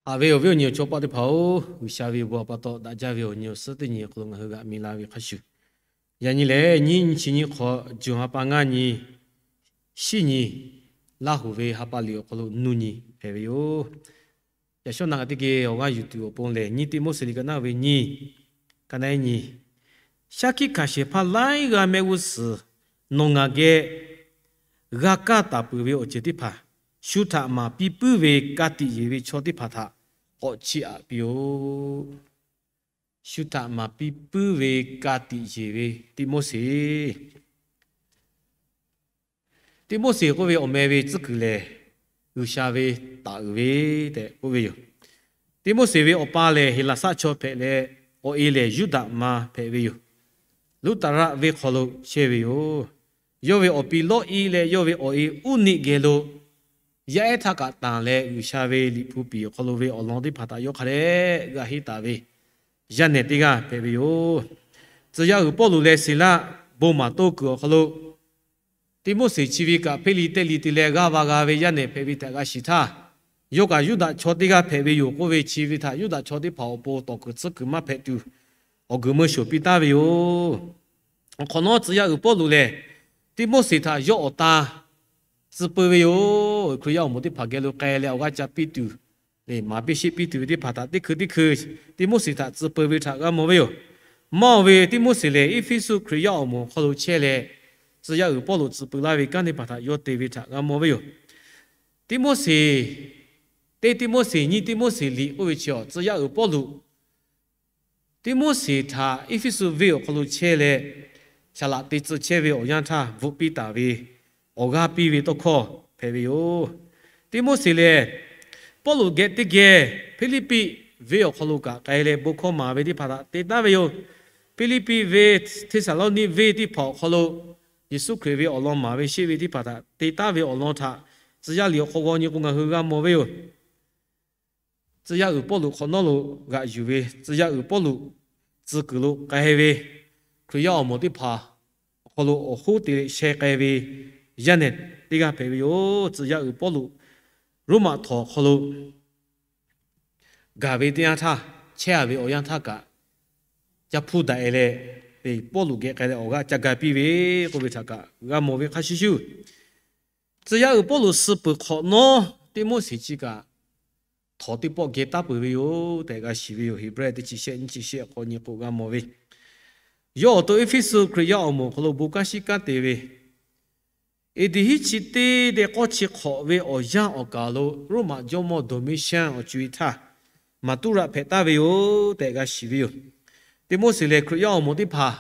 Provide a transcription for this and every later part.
Haꞈ ve awˬ viˉ awˬ nyi awˬ chaw paˆ teˇ hpaˍ-oˬ, G'uiˬsha ve bon awˬ pa taw daꞈ jaˇ ve awˬ nyi awˬ suhˉ teˇ nyi awˬ hk'aw lo ngaˬ hui g'aꞈ mi la ve hk'a shuˍ, yaꞈ nyi lehˬ nyiˇ nyi chi nyiˇ hk'awꞈ, June ha pa ngaˇ nyi, shiˉ nyi, Laˇ huˍ ve ha pa liꞈ awˬ hk'aw lo nuˇ nyi hpehꞈ ve yoˬ. Yaꞈ shawˉ naˆ teˇ geh awˬ g'aˇ yuˬ tuˬ awˬ pon lehˬ, nyiˇ Tiˆmoˉseˍ liꞈ ka naˆ ve nyiˇ, ka naˆ nyi, shaˉ hkiˆ hkanˍ shehˍ hpaˇ laiˉ g'aˇ mehˆ g'uˇ suhˍ nawˬ ngaˬ geh g'a kaˇ taˍ peuˬ ve awˬ ceuˬ teˇ hpaˍ, shu htaꞈ maˍ piˇ puiˉ ve ka tiꞈ yeˬ ve chaw teˇ hpaˍ htaꞈ k'awꞈ chiˇ aꞈ piˇ-oˆ. Shu htaꞈ maˍ piˇ puiˉ ve ka tiꞈ yeˬ ve Tiˆmoˉseˍ. Tiˆmoˉseˍ k'oˆ ve awˬ meh ve tcuhˉ kuiˬ lehˬ, G'uiˬsha ve taˍ uiˍ ve tehꞈ k'oˆ ve yoˬ. Tiˆmoˉseˍ ve awˬ pa lehˬ Heˍlaˍsaˆ chaw hpehꞈ leh, awˬ e lehˬ Yuˇdaꞈ ma hpehꞈ ve yoˬ. Luˉtaˍraˆ venˇ hk'aw lo chehˇ ve yoˬ. Yawˇ ve awˬ pi Lawˇiˆ leh yawˇ ve awˬ e Uˇniˆ geh lo yaˇ ehˉ htaˇ kaꞈ tanˬ leh, G'uiˬsha ve Liꞈ hpu piˍ awˬ hk'aw lo ve awˬ lawn teˇ hpaˍ htaꞈ yawˇ hk'a dehꞈ g'a henˇ taˍ ve yaˇ nehˬ teˇ g'aˇ hpehꞈ ve yoˬ. Tcuh yaˇ uiˍ Pawˇluꞈ leh Siˍlaˆ bon maˍ toˇ kuiˬ awˬ hk'aw lo, Tiˆmoˉseˍ chi ve kaꞈ hpeˇ li teˇ li te leh g'aˇ va g'a ve yaˇ nehˬ hpehꞈ ve htaꞈ g'a shiˍ htaˇ, yawˇ kaꞈ Yuˇdaꞈ chaw teˇ g'aˇ hpehꞈ ve yoˬ k'oˆ ve chi ve htaꞈ Yuˇdaꞈ chaw teˇ hpaˍ awˬ pon tawˍ kuiˬ tsuhˇ kuiˬ maˇ hpehꞈ tuˬ, awˬ guiˬ meuˇ shoˍ piˇ taˍ ve yoˬ. Awˬ hk'awꞈ nawˉ tcuh yaˇ uiˍ Pawˇluꞈ lehˬ, Tiˆmoˉseˍ htaꞈ yawˇ awˬ tan tcuh peu ve yoˬ. Hkriꞈ yaˇ awˬ moˍ teˇ hpaˍ geh lo k'ai leh awˬ g'aˇ ca piˇ tuˬ, maˍ piˇ sheˆ piˇ tuˬ ve teˇ hpaˍ htaꞈ teˇ hkui teˇ hkui Tiˆmoˉseˍ htaꞈ tcuh peu ve htaꞈ g'a mawˬ ve yoˬ. Maˇ oˬ ve Tiˆmoˉseˍ lehˬ, Eˇfeˇsuꞈ Hkriꞈ yaˇ awˬ moˍ awˬ hk'aw lo chehˇ leh, tcuh yaˇ uiˍ Pawˇluꞈ tcuh peu laˇ ve kanˉ teˇ hpaˍ htaꞈ yawˇ te ve htaꞈ g'a mawˬ ve yoˬ. Tiˆmoˉseˍ, teˇ Tiˆmoˉseˍ, nyiˇ Tiˆmoˉseˍ liꞈ k'oˆ ve chi awˬ tcuh yaˇ uiˍ Pawˇluꞈ Tiˆmoˉseˍ htaꞈ Eˇfeˇsuꞈ venˇ awˬ hk'aw lo chehˇ leh, saˍ laꞈ te tcuh chehˇ ve awˬ yanˇ htaˇ bvuhꞈ piˇ taˍ ve awˬ g'aˇ piˇ ve tawˇ hkawˇ hpehꞈ ve yoˬ. Tiˆmoˉseˍ lehˬ, Pawˇluꞈ geh teˇ geh Hpiˇliˇpiˆ venˇ awˬ hk'aw lo kaꞈ k'ai leh bon hkawˇ maˍ ve teˇ hpaˍ htaꞈ te taˍ ve yoˬ. Hpiˇliˇpiˆ venˇ, Hteˇsaˍlawˇniˆ venˇ teˇ hpaˍ awˬ hk'aw lo Yeˍsuˆ Hkriꞈ ve awˬ lawn maˍ ve sheˆ ve teˇ hpaˍ htaꞈ te taˍ ve awˬ lawn htaꞈ tcuh yaˇ liꞈ awˬ hk'aw g'aw nyi k'o ngaˬ hui g'a mawˬ ve yoˬ. Tcuh yaˇ uiˍ Pawˇluꞈ hk'awꞈ nawˉ lo g'aꞈ yuˬ ve, tcuh yaˇ uiˍ Pawˇluꞈ tcuh kuiˬ lo k'ai ve Hkriꞈ yaˇ awˬ moˍ teˇ hpaˍ awˬ hk'aw lo awˬ hoˉ te leh sheh k'ai ve yaˇ nehˬ teˇ g'aˇ hpehꞈ ve yoˬ. Tcuh yaˇ uiˍ Pawˇluꞈ Roˉmaꞈ htawnˍ awˬ hk'aw lo gaˬ ve teˇ yanˇ htaˇ, chehˇ a ve awˬ yanˇ htaˇ kaꞈ, ca hpuˇ daꞈ e leh, Pawˇluꞈ geh k'ai leh awˬ g'aˇ ca ga piˇ ve k'oˆ ve htaꞈ kaꞈ g'a mawˬ ve hk'a shuˍ shuˍ, tcuh yaˇ uiˍ Pawˇluꞈ suh peuˬ hk'awꞈ nawˉ Tiˆmoˉseˍ chi kaꞈ htawnˍ teˇ pawˆ geh taˉ peuˬ ve yoˬ tehꞈ g'a shiˍ ve yoˬ. Heˍbrehˇ teˇ chi shehˆ nyiˇ chi shehˆ awˬ hk'aw nyi k'o g'a mawˬ ve, yawˇ awˬ to Eˇfeˇsuꞈ Hkriꞈ yaˇ awˬ moˍ awˬ hk'aw lo bon kanˉ shiˉ kanˉ te ve, A.D. hiˉ chi teˇ deh k'awˇ chi hk'awꞈ ve awˬ yanˇ awˬ kaˍ lo Roˉmaꞈ jawˇmawˇ Doˍmeˇshaˆ awˬ co-e htaˇ, maˍtuˉraꞈ hpehꞈ taˍ ve yoˬ tehꞈ g'a shiˍ ve yoˬ. Tiˆmoˉseˍ lehˬ, Hkriꞈ yaˇ awˬ moˍ teˇ hpaˍ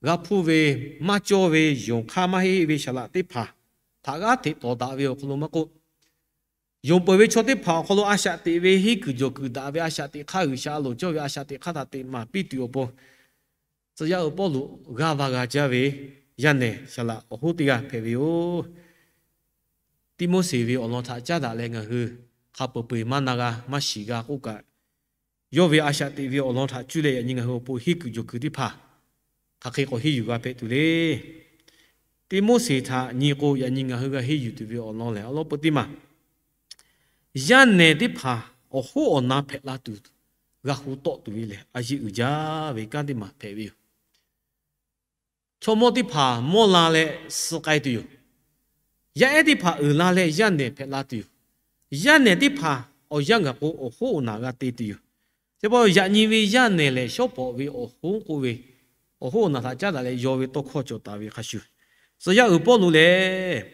g'a hpuˇ ve, maˇ cawˇ ve, yonˍ hk'aˇ maˇ heˆ ve saˍ laꞈ teˇ hpaˍ htaꞈ g'aˇ hteꞈ tawˍ daꞈ ve awˬ hk'aw lo maˇ k'oˆ, yonˍ peuˬ ve chaw teˇ hpaˍ awˬ hk'aw lo a shaꞈ teꞈ ve henˇ kuiˬ jawˬ kuiˬ daꞈ ve a shaꞈ teꞈ hk'aˇ, G'uiˬsha a loˍ cawˇ ve a shaꞈ teꞈ hk'aˇ htaꞈ teꞈ maˍ piˇ tuˬ awˬ pon, tcuh yaˇ uiˍ Pawˇluꞈ g'aˇ va g'a jaˇ ve yaˇ nehˬ saˍ laꞈ awˬ hoˉ teˇ g'aˇ hpehꞈ ve yoˬ. Tiˆmoˉseˍ ve awˬ lawn htaꞈ caˉ daꞈ leh ngaˬ hui hk'a peu-eˬ maˇ na g'a maˇ shiˍ g'a k'oˆ kaꞈ, yawˇ ve a shaꞈ teꞈ ve awˬ lawn htaꞈ cuˇ leh yaꞈ nyi ngaˬ hui awˬ pon henˇ kuiˬ jawˬ kuiˬ teˇ hpaˍ hk'aˬ hk'e k'awꞈ henˇ yuˬ g'a hpehꞈ tuˬ le. Tiˆmoˉseˍ htaꞈ nyi k'o, yaꞈ nyi ngaˬ hui g'a henˇ yuˬ tuˬ ve awˬ lawn lehˬ, awˬ lawn peu teˇ maˬ, yaˇ nehˬ teˇ hpaˍ awˬ hoˉ awˬ na hpehꞈ la tuˬ, g'a hu tawˆ tuˬ ve lehˬ, a yeˇ uiˍ jaˇ ve kanˉ teˇ maˬ hpehꞈ ve yoˬ. Chaw mawˇ teˇ hpaˍ mawˇ la leh suh k'ai tuˬ yoˬ. Yaˇ ehˉ teˇ hpaˍ uiˍ la leh yaˇ nehˬ hpehꞈ la tuˬ yoˬ. Yaˇ nehˬ teˇ hpaˍ awˬ yanˇ gaˬ k'o awˬ hoˉ awˬ naˬ g'a te tuˬ yoˬ. Chi pa yaꞈ nyi ve yaˇ nehˬ lehˬ, shawˉ pawˍ ve awˬ hoˉ k'oˆ ve, awˬ hoˉ awˬ naˬ htaꞈ caˉ daꞈ leh yaw ve tawˇ hkawˇ cawˬ taˍ ve hk'a shuˍ, tcuh yaˇ uiˍ Pawˇluꞈ lehˬ,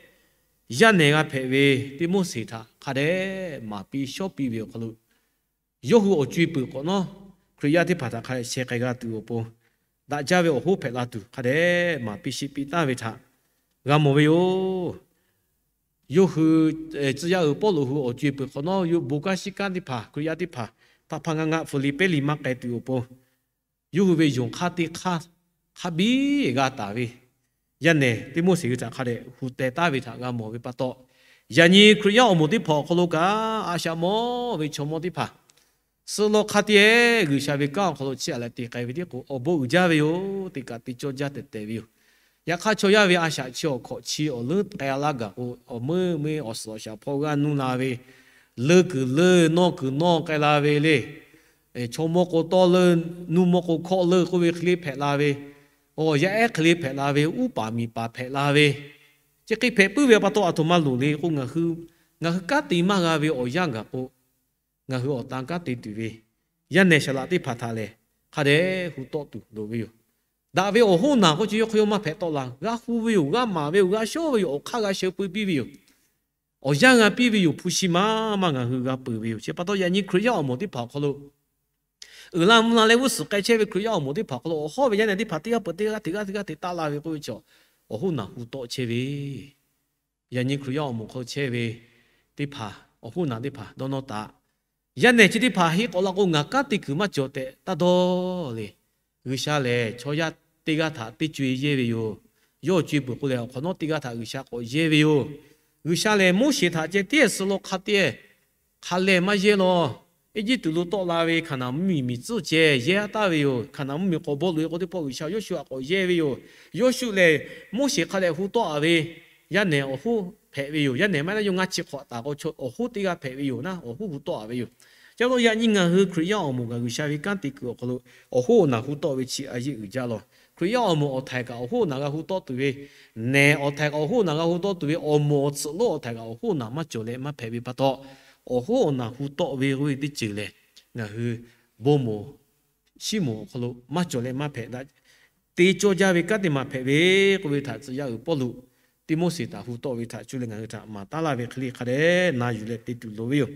yaˇ nehˬ g'a hpehꞈ ve Tiˆmoˉseˍ htaꞈ hk'a dehꞈ maˍ piˇ shawˉ piˇ ve awˬ hk'aw lo, yawˇ hui awˬ co-e peuˬ hk'awꞈ nawˉ Hkriꞈ yaˇ teˇ hpaˍ htaꞈ hk'a dehꞈ sheh k'ai g'a tuˬ awˬ pon, daꞈ jaˇ ve awˬ hoˉ hpehꞈ la tuˬ hk'a dehꞈ maˍ piˇ sheˆ piˇ taˍ ve htaꞈ g'a mawˬ ve yoˬ. Yawˇ hui, tcuh yaˇ uiˍ Pawˇluꞈ hui awˬ co-e peuˬ hk'awꞈ nawˉ yawˇ bon kanˉ shiˉ kanˉ teˇ hpaˍ, Hkriꞈ yaˇ teˇ hpaˍ htaꞈ hpaˇ ngaˇ ngaˆ Hfuˍ liˍ pehˉ liˍ maˇ k'ai tuˬ awˬ pon, yawˇ hui ve yonˍ hk'aˇ teˇ hk'aˇ hk'a biˇ g'a taˍ ve yaˇ nehˬ Tiˆmoˉseˍ hui htaꞈ hk'a dehꞈ hu teh taˍ ve htaꞈ g'a mawˬ ve pa taw, yaꞈ nyi Hkriꞈ yaˇ awˬ moˍ teˇ hpaˍ awˬ hk'aw lo kaꞈ a shaꞈ mawˇ ve chaw mawˇ teˇ hpaˍ suh lawˬ hk'a te, G'uiˬsha ve kanˉ awˬ hk'aw lo chiˇ aꞈ leh te k'ai ve teˇ k'o awˬ bon uiˍ jaˇ ve yoˬ tehꞈ kaꞈ te cawˇ jaˇ tehꞈ tehꞈ ve yoˬ. Yaꞈ hk'aˇ, chaw yaˇ ve a shaꞈ chi awˬ hk'awꞈ chi awˬ leuˉ k'ai laˇ gaˬ k'o, awˬ meuˇ meuˇ awˬ suhˍ awˬ shaˍ hpawˇ g'aˇ nuˇ la ve, Leuˆ kuiˬ leuˆ, nawˇ kuiˬ nawˇ k'ai la ve le. Chaw mawˇ k'o tawˇ leuˆ, nuˇ mawˇ k'o hkawˆ leuˆ k'oˆ ve hk'e le hpehꞈ la ve, yaˇ ehˉ hk'e le hpehꞈ la ve, uˉ paˍ miˬ paˍ hpehꞈ la ve, chi hk'e hpehꞈ puiˉ ve pa taw, aˬ htoꞈ ma loˍ le k'o, ngaˬ hui kanˉ te maˇ g'a ve awˬ yanˇ gaˬ k'o, ngaˬ hui awˬ tan kanˉ te tuˬ ve yaˇ nehˬ saˍ laꞈ teˇ hpaˍ htaꞈ lehˬ, hk'a dehꞈ hu tawˆ tuˬ loˍ ve yoˬ. Daꞈ ve awˬ hoˉ naˬ k'oˆ chi yawˇ hk'aw yawˇ maˇ hpehꞈ tawˆ la. G'a hu ve yoˬ, g'a maˍ ve yoˬ, g'a shawˉ ve yoˬ, awˬ hk'aˇ g'a sheu pui piˇ ve yoˬ. Awˬ yanˇ g'a piˇ ve yoˬ, hpu shi maˇ maˇ ngaˬ hui g'a peuˬ ve yoˬ. Chi pa taw, yaꞈ nyi Hkriꞈ yaˇ awˬ moˍ teˇ hpaˍ awˬ hk'aw lo, uiˍ la mvuh la leh g'uˇ suhˍ k'ai chehˇ ve Hkriꞈ yaˇ awˬ moˍ teˇ hpaˍ awˬ hk'aw lo, awˬ hawˉ ve yaˇ nehˬ teˇ hpaˍ teˇ g'aˇ peuˬ teˇ g'aˇ teˇ g'aˇ teˇ g'aˇ te taˆ la ve k'oˆ ve chi, awˬ hoˉ naˬ hu tawˆ chehˇ ve, yaꞈ nyi Hkriꞈ yaˇ awˬ moˍ hk'aw chehˇ ve teˇ hpaˍ, awˬ hoˉ naˬ teˇ hpaˍ dawˇ nawˇ taꞈ. Yaˇ nehˬ chi teˇ hpaˍ henˇ k'awꞈ la k'o, ngaˬ kanˉ te kuiˬ maˇ cawˬ tehꞈ taˇ dawˇ le. G'uiˬsha lehˬ, chaw yaˇ teˇ g'aˇ htaꞈ teˇ co-e yehˇ ve yoˬ. Yawˇ co-e peuˬ k'o lehˬ, awˬ hk'awꞈ nawˉ teˇ g'aˇ htaꞈ G'uiˬsha k'awꞈ yehˇ ve yoˬ. G'uiˬsha lehˬ, Moˉseˍ htaꞈ ceh teˇ suh lo hk'a te hk'a lehˬ maˇ yehˇ law. Eˇjiˇtuꞈ lo tawˆ la ve Hkaˍnanˍ mvuhˇmiˬ miˬ tcuhˉ ceh yehˇ taˍ ve yoˬ. Hkaˍnanˍ mvuhˇmiˬ k'awꞈ bawˆ loꞈ-e k'o teˇ pawˆ G'uiˬsha Yoˇshuˆ htaꞈ k'awꞈ yehˇ ve yoˬ. Yoˇshuˆ lehˬ, Moˉseˍ hk'a dehꞈ hu tawˆ-a ve yaˇ nehˬ awˬ hoˉ hpehꞈ ve yoˬ. Yaˇ nehˬ maˇ heˆ leh yawˇ ngaˇ chi hk'awꞈ taˍ k'o, awˬ hoˉ teˇ g'aˇ hpehꞈ ve yoˬ naˉ, awˬ hoˉ hu tawˆ-a ve yoˬ. Chi pa taw yaꞈ nyi ngaˬ hui Hkriꞈ yaˇ awˬ moˍ kaꞈ G'uiˬsha ve kanˉ te kuiˬ awˬ hk'aw lo awˬ hoˉ awˬ naˬ hu tawˆ ve chi a yeˇ uiˍ jaˇ law. Hkriꞈ yaˇ awˬ moˍ awˬ htaiˍ kaꞈ awˬ hoˉ awˬ naˬ g'a hu tawˆ tuˬ ve, nehˬ awˬ htaiˍ kaꞈ awˬ hoˉ awˬ naˬ g'a hu tawˆ tuˬ ve, awˬ moˍ awˬ tsuhꞈ lonˉ awˬ htaiˍ kaꞈ awˬ hoˉ awˬ naˬ maˇ cawˬ leh maˇ hpehꞈ ve pa taw, awˬ hoˉ awˬ naˬ hu tawˆ ve k'oˆ ve teˇ ceuˬ lehˬ, ngaˬ hui bon moˍ shiˉ moˍ awˬ hk'aw lo maˇ cawˬ leh maˇ hpehꞈ daꞈ. Te cawˇ jaˇ ve kanˉ teˇ maˬ hpehꞈ ve k'oˆ ve htaꞈ tcuh yaˇ uiˍ Pawˇluꞈ Tiˆmoˉseˍ htaꞈ hu tawˆ ve htaꞈ cuˇ leh ngaˬ hui htaꞈ maˍ taˉ laˇ ve hk'e le hk'a dehꞈ na yuˬ leh te tuˬ loˍ ve yoˬ.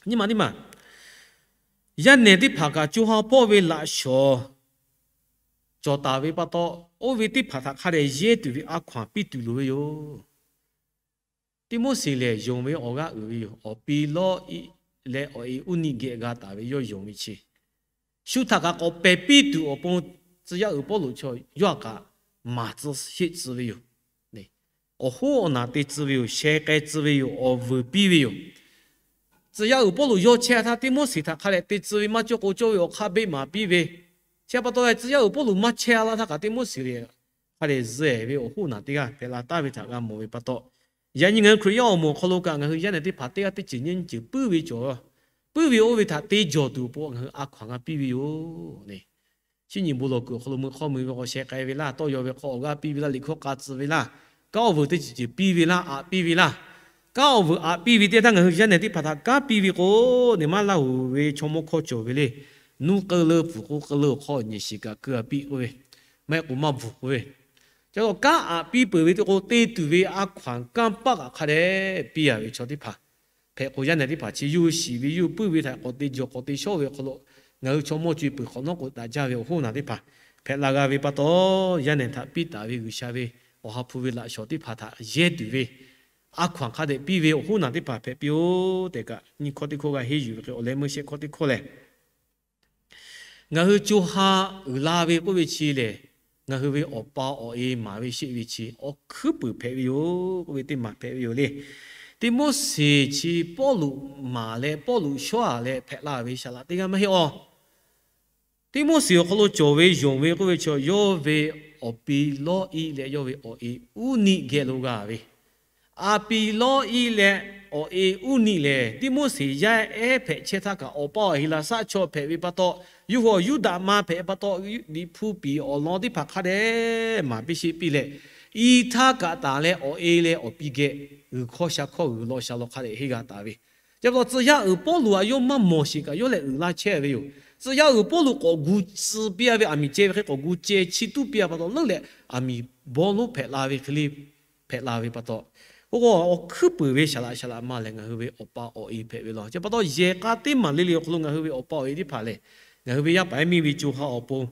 Nyi ma teˇ maˬ, yaˇ nehˬ teˇ hpaˍ kaꞈ co ha hpawˇ ve laꞈ shawnˍ cawˬ taˍ ve pa taw, oˇ ve teˇ hpaˍ htaꞈ hk'a dehꞈ yehˇ tuˬ ve a hkaw-anˬ piˇ tuˬ loˍ ve yoˬ. Tiˆmoˉseˍ lehˬ, yonˍ ve awˬ g'aˇ uiˍ ve yoˬ. Awˬ pi Lawˇiˆ leh awˬ e Uˇniˆ geh g'a taˍ ve yawˇ yonˍ ve chi, shu htaꞈ kaꞈ k'awꞈ pehˬ piˇ tuˬ awˬ pon tcuh yaˇ uiˍ Pawˇluꞈ chaw yawˇ htaꞈ kaꞈ maˍ tcuh sheˆ tcuh ve yoˬ. Awˬ hoˉ awˬ naˬ te tcuh ve yoˬ. Sheh k'ai tcuh ve yoˬ. Awˬ vuiˬ piˇ ve yoˬ. Tcuh yaˇ uiˍ Pawˇluꞈ yawˇ chehˇ htaˇ, Tiˆmoˉseˍ htaꞈ hk'a dehꞈ te tcuh ve maˇ cawˇ k'o, cawˇ ve awˬ hk'aˇ beˆ maˍ piˇ ve. Chi pa taw leh, tcuh yaˇ uiˍ Pawˇluꞈ maˇ chehˇ laˇ htaˇ kaꞈ Tiˆmoˉseˍ lehˬ, hk'a dehꞈ zuhˆ-eˬ ve awˬ hoˉ naˬ teˇ g'aˇ hpehꞈ la taˍ ve htaꞈ g'a mawˬ ve pa taw, yaꞈ nyi ngaˬ hui Hkriꞈ yaˇ awˬ moˍ awˬ hk'aw lo kaꞈ ngaˬ hui yaˇ nehˬ teˇ hpaˍ teˇ g'aˇ teˇ ceuˬ nyiˇ ceuˬ puiˉ ve cawˬ, puiˉ ve oˇ ve htaꞈ te jawˬ tuˬ awˬ pon ngaˬ hui a hkaw-anˬ g'a piˇ ve yoˬ. Chi nyi bon lawˬ kuiˬ awˬ hk'aw lo meuˇ hk'awˇ meuˇ ve k'awꞈ sheh k'ai ve laˇ, tawˇ yaw ve hk'aw awˬ g'aˇ piˇ ve laˇ, liꞈ hkawˇ k'a tcuh ve laˇ, kanˉ awˬ vuiˬ teˇ ceuˬ ceuˬ piˇ ve laˇ, aꞈ piˇ ve laˇ. Kanˉ awˬ vuiˬ aꞈ piˇ ve teˇ htaˇ ngaˬ hui yaˇ nehˬ teˇ hpaˍ htaꞈ kanˉ piˇ ve k'o, neˬ maˇ laˇ hoˍ ve chaw mawˇ hkawˇ cawˬ ve le. Nuˇ k'eu leu, pfuhˍ k'o k'eu leu awˬ hk'aw nyi shiˍ kaꞈ keu-a piˇ k'oˆ ve, maˇ heˆ k'o maˇ bvuhˬ k'oˆ ve. Ca lo kanˉ aꞈ piˇ peuˬ ve teˇ k'o, te tuˬ ve a hkaw-anˬ kanˇ paˆ kaꞈ hk'a dehꞈ piˇ-a ve chaw teˇ hpaˍ hpehꞈ k'o, yaˇ nehˬ teˇ hpaˍ chi yawˇ hui shiˍ ve yawˇ hui puiˉ ve htaꞈ k'awꞈ te jawˬ k'awꞈ te shawˉ ve awˬ hk'aw lo, ngaˬ hui chaw mawˇ co-e peuˬ hk'awꞈ nawˉ k'o daꞈ jaˇ ve awˬ hoˉ naˬ teˇ hpaˍ hpehꞈ la g'a ve pa taw, yaˇ nehˬ htaꞈ piˇ taˍ ve G'uiˬsha ve awˬ ha hpu ve laꞈ shawnˍ teˇ hpaˍ htaꞈ yehˇ tuˬ ve a hkaw-anˬ hk'a dehꞈ piˇ ve awˬ hoˉ naˬ teˇ hpaˍ hpehꞈ piˇ-oˬ tehꞈ kaꞈ, nyi hkawˇ teˇ hkawˇ g'a henˇ yuˬ ve hk'e, awˬ leh meuˇ shehˆ hkawˇ teˇ hkawˇ lehˬ, ngaˬ hui co ha uiˍ la ve k'oˆ ve chi lehˬ, ngaˬ hui ve awˬ pa awˬ e maˍ ve sheˆ ve chi awˬ hkuiˉ puiˍ hpehꞈ ve yoˬ k'oˆ ve teˇ maˬ hpehꞈ ve yoˬ le. Tiˆmoˉseˍ chi Pawˇluꞈ maˍ leh Pawˇluꞈ shawˉ-a leh hpehꞈ la ve saˍ laꞈ teˇ g'aˇ maˇ heˆ-oˬ. Tiˆmoˉseˍ awˬ hk'aw lo cawˬ ve yonˍ ve k'oˆ ve chi, yawˇ ve awˬ pi Lawˇiˆ leh yawˇ ve awˬ e Uˇniˆ geh lo g'a ve, a pi Lawˇiˆ leh awˬ e Uˇniˆ lehˬ, Tiˆmoˉseˍ yaˇ ehˉ hpehꞈ chehˇ htaˇ kaꞈ, awˬ pa awˬ e laˬ saˆ chaw hpehꞈ ve pa taw, yawˇ hui awˬ Yuˇdaꞈ ma hpehꞈ pa taw, Liꞈ hpu piˍ awˬ lawn teˇ hpaˍ hk'a dehꞈ maˍ piˇ sheˆ piˇ leh, i htaˇ kaꞈ taˍ leh awˬ e leh awˬ pi geh g'uiˬ hkawˇ sha hkawˇ g'uiˬ law sha law hk'a dehꞈ henˇ g'a taˍ ve. Chi pa taw tcuh yaˇ uiˍ Pawˇluꞈ aꞈ yawˇ maˇ mawˬ sheˍ kaꞈ yawˇ lehˬ uiˍ la chehˇ ve yoˬ. Tcuh yaˇ uiˍ Pawˇluꞈ k'awꞈ gu tcuh piˇ-a ve, aˬ miˍ ceh ve hk'e k'awꞈ gu ceh chi tuˉ piˇ-a pa taw, leuˉ leh aˬ miˍ bawˇ lonˉ hpehꞈ la ve hk'e le hpehꞈ la ve pa taw, oˇ k'o awˬ hkuiˉ puiˍ ve saˍ laꞈ saˍ laꞈ ma lehˬ, ngaˬ hui ve awˬ pa awˬ e hpehꞈ ve law. Chi pa taw yehˬ k'a teˇ maˬ le le awˬ hk'aw lo ngaˬ hui ve awˬ pa awˬ e teˇ hpaˍ lehˬ, ngaˬ hui ve yaˇ paˍ yaˇ miˇ ve co ha awˬ pon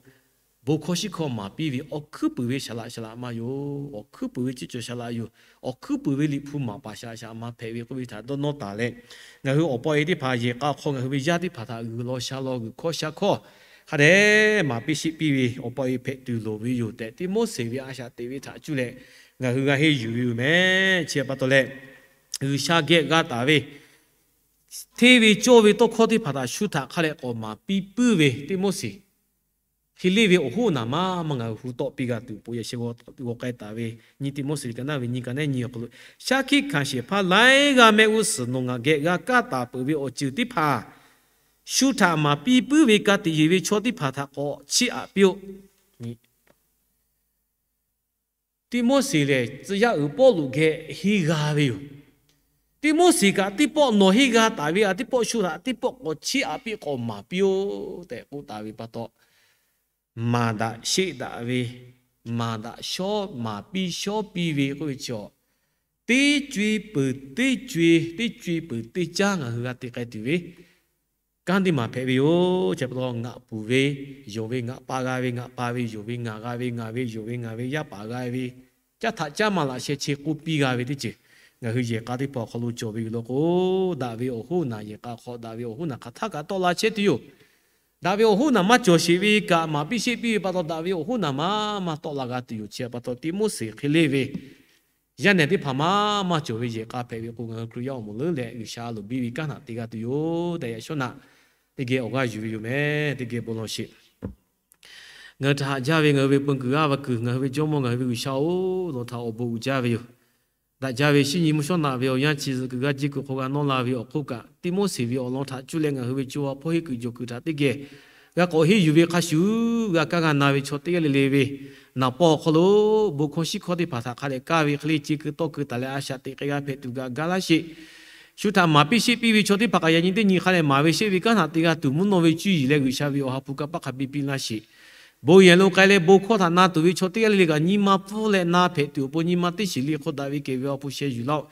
bon hkawˇ shiˉ hkawˇ maˍ piˇ ve awˬ hkuiˉ puiˍ ve saˍ laꞈ saˍ laꞈ ma yoˬ. Awˬ hkuiˉ puiˍ ve ciˇ cawˬ saˍ laꞈ yoˬ. Awˬ hkuiˉ puiˍ ve Liꞈ hpu maˍ paˍ saˍ laꞈ saˍ laꞈ ma hpehꞈ ve k'oˆ ve htaꞈ dawˇ nawˇ taˍ leh, ngaˬ hui awˬ pa awˬ e teˇ hpaˍ yehˬ k'a awˬ hk'aw ngaˬ hui ve yaˇ teˇ hpaˍ htaꞈ g'uiˬ law sha law g'uiˬ hkawˇ sha hkawˇ hk'a dehꞈ maˍ piˇ sheˆ piˇ ve awˬ pa awˬ e hpehꞈ tuˬ loˍ ve yoˬ tehꞈ, Tiˆmoˉseˍ ve a shaꞈ teꞈ ve htaꞈ cuˇ leh ngaˬ hui g'a henˇ yuˬ ve yoˬ meh. Chi pa taw leh, G'uiˬsha geh g'a taˍ ve hteˇ ve cawˇ ve tawˇ hkawˇ teˇ hpaˍ htaꞈ shu htaꞈ hk'a dehꞈ k'awꞈ maˍ piˇ puiˉ ve Tiˆmoˉseˍ hk'e leˇ ve awˬ hoˉ naˬ maˇ maˇ ngaˬ hui hu tawˆ piˇ g'a tuˬ, po yaꞈ sheh g'aw k'ai taˍ ve nyi Tiˆmoˉseˍ ka naˇ ve nyi ka neˉ nyi awˬ hk'aw lo, shaˉ hkiˆ hkanˍ shehˍ hpaˇ laiˉ g'aˇ mehˆ g'uˇ suhˍ nawˬ ngaˬ geh g'a kaˇ taˍ peuˬ ve awˬ ceuˬ teˇ hpaˍ shu htaꞈ maˍ piˇ puiˉ ve ka tiꞈ yeˬ ve chaw teˇ hpaˍ htaꞈ k'awꞈ chiˇ aꞈ piˇ-oˆ. Tiˆmoˉseˍ lehˬ tcuh yaˇ uiˍ Pawˇluꞈ geh henˇ g'a ve yoˬ. Tiˆmoˉseˍ kaꞈ teˇ pawˆ nawˬ henˇ g'a taˍ ve a teˇ pawˆ shu htaꞈ teˇ pawˆ k'awꞈ chiˇ aꞈ piˇ k'awꞈ maˍ piˇ-oˆ tehꞈ k'oˆ taˍ ve pa taw, maˍ daꞈ sheˆ daꞈ ve, maˍ daꞈ shawˉ maˍ piˇ shawˉ piˇ ve k'oˆ ve chi, teˇ co e peuˬ teˇ co e, teˇ co e peuˬ teˇ caˉ ngaˬ hui g'a te k'ai tuˬ ve kanˉ teˇ maˬ hpehꞈ ve yoˬ. Chi pa taw ngaˬ puˍ ve yonˍ ve ngaˬ pa g'a ve, ngaˬ pa ve yonˍ ve ngaˬ g'a ve, ngaˬ ve yonˍ ve ngaˬ ve yaˇ paˍ g'a ve, caˇ htaꞈ caˇ maˇ laꞈ sheh chi k'oˆ piˇ g'a ve teˇ ceuˬ ngaˬ hui yehˬ k'a teˇ hpaˍ awˬ hk'aw lo cawˬ ve yoˬ law k'o, daꞈ ve awˬ hoˉ naˬ yehˬ k'a hk'aw daꞈ ve awˬ hoˉ naˬ hk'aˬ htaˇ kaꞈ tawˆ la chehˇ tuˬ yoˬ. Daꞈ ve awˬ hoˉ naˬ maˇ cawˬ sheˍ ve kaꞈ maˍ piˇ sheˆ piˇ ve pa taw, daꞈ ve awˬ hoˉ naˬ maˇ maˇ tawˆ la g'a tuˬ yoˬ. Chi pa taw Tiˆmoˉseˍ hk'e leˇ ve yaˇ nehˬ teˇ hpaˍ maˇ maˇ cawˬ ve yehˬ k'a hpehꞈ ve k'o, ngaˬ hui Hkriꞈ yaˇ awˬ moˍ leuˉ leh G'uiˬsha loˍ biˇ ve kanˉ htaꞈ te g'a tuˬ yoˬ tehꞈ yaꞈ shawˉ naꞈ teˇ geh awˬ g'aˇ yuˬ ve yoˬ meh. Teˇ geh bon lawˬ sheˍ. Ngaˬ hui htaꞈ haꞈ jaˇ ve ngaˬ hui ve peu kuiˬ g'aˇ va kuiˬ, ngaˬ hui ve Jawˇmawˇ, ngaˬ hui ve G'uiˬsha-oˬ, nawˬ htaꞈ awˬ bon uiˍ jaˇ ve yoˬ. Daꞈ jaˇ ve shinˉ nyi mvuhˇ shawˉ naꞈ ve awˬ yanˇ chi zuhꞈ kuiˬ g'aˇ jiˇ kuiˬ hk'aw g'a nawˇ la ve awˬ hk'oˆ kaꞈ, Tiˆmoˉseˍ ve awˬ lawn htaꞈ cuˇ leh ngaˬ hui ve co ha hpawˇ henˇ kuiˬ jawˬ kuiˬ htaꞈ teˇ geh g'a k'awꞈ henˇ yuˬ ve hk'a shuˍ, g'a kaˇ g'a na ve chaw teˇ g'aˇ le le ve naˍ paw awˬ hk'aw lo bon hkawˇ shiˉ hkawˇ teˇ hpaˍ htaꞈ hk'a dehꞈ kaˇ ve hk'e le, ce keu tawˇ keu taˍ leh a shaꞈ teꞈ k'ai g'a hpehꞈ tuˬ kaꞈ ga laˇ sheˍ. Shu htaꞈ maˍ piˇ sheˆ piˇ ve chaw teˇ hpaˍ kaꞈ yaꞈ nyi teˇ nyi hk'a dehꞈ maˍ ve sheˆ ve kanˉ htaꞈ te g'a tuˬ mvuhˇ naw ve cuˇ yiˍ leh G'uiˬsha ve awˬ ha hpu kanˇ paˆ hk'a biˇ piˇ laˇ sheˍ. Bon yehˬ lo k'ai leh bon hkawˇ htaꞈ na tuˬ ve chaw teˇ g'aˇ le le kaꞈ nyi ma pfuhˇ leh na hpehꞈ tuˬ awˬ pon nyi ma teˇ shiˍ le hk'aw daꞈ ve kehˬ ve awˬ ha hpu sheh yuˬ laˇ-oˆ.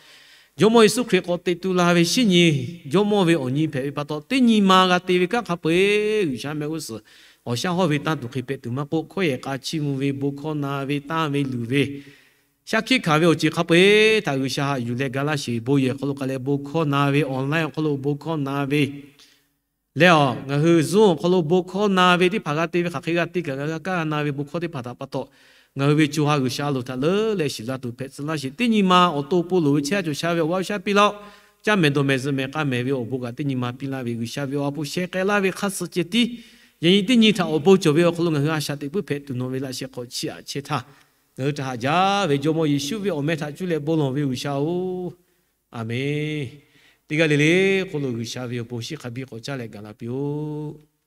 Jawˇmawˇ Yeˍsuˆ Hkriꞈ k'awꞈ teꞈ tu la ve shinˉ nyi Jawˇmawˇ ve awˬ nyi hpehꞈ ve pa taw, teˇ nyi ma g'a te ve kanˉ hk'a peu-eˬ G'uiˬsha mehˆ g'uˇ suhˍ awˬ shaˉ hawˇ ve tanˇ tuˬ hk'e hpehꞈ tuˬ maˇ k'oˆ, hkawˇ yehˬ k'a chiˇ mvuh ve, bon hkawˇ na ve, tanˇ ve luˬ ve, shaˉ hkiˆ hkanˍ ve awˬ ceuˬ hk'a peu-eˬ htaꞈ G'uiˬsha haꞈ yuˬ leh ga laˇ sheˍ. Bon yehˬ hk'aw lo k'ai leh bon hkawˇ na ve, online awˬ hk'aw lo bon hkawˇ na ve leh, aˬ, ngaˬ hui Zoom awˬ hk'aw lo bon hkawˇ na ve teˇ hpaˍ g'a te ve hk'aˬ hk'e g'a te kaꞈ, g'a kaˇ g'a na ve bon hkawˇ teˇ hpaˍ htaꞈ pa taw, ngaˬ hui ve co ha G'uiˬsha loˍ htaꞈ leuˉ leh shiˍ la tuˬ hpehꞈ tcuh laˇ sheˍ. Teˇ nyi ma awˬ to awˬ pon loˍ ve chehˇ sha cawˬ sha ve awˬ g'aˇ awˬ shaˉ piˇ laˇ-oˆ. Caˇ mehˍ dawˬ mehˍ zuhꞈ mehˍ k'a mehˍ ve awˬ bon kaꞈ teˇ nyi ma piˇ laˇ ve, G'uiˬsha ve awˬ ha hpu sheh k'ai laˇ ve hk'a suh ceh tiˉ yaꞈ nyi teˇ nyi htaꞈ awˬ bon cawˬ ve awˬ hk'aw lo ngaˬ hui a shaꞈ teꞈ puiˉ hpehꞈ tuˬ nawˬ ve laꞈ sheh hk'aw chiˇ aꞈ chehˇ htaˇ, ngaˬ hui htaꞈ haꞈ jaˇ ve Jawˇmawˇ Yeˍsuˆ ve awˬ meh htaꞈ cuˇ leh bon lawˬ ve G'uiˬsha-oˬ, Aˬmenˍ. Teˇ g'aˇ le le hk'oˆ lo G'uiˬsha ve awˬ bon shiˉ hk'a biˇ k'awꞈ caˇ leh gaˬ la piˇ-oˆ.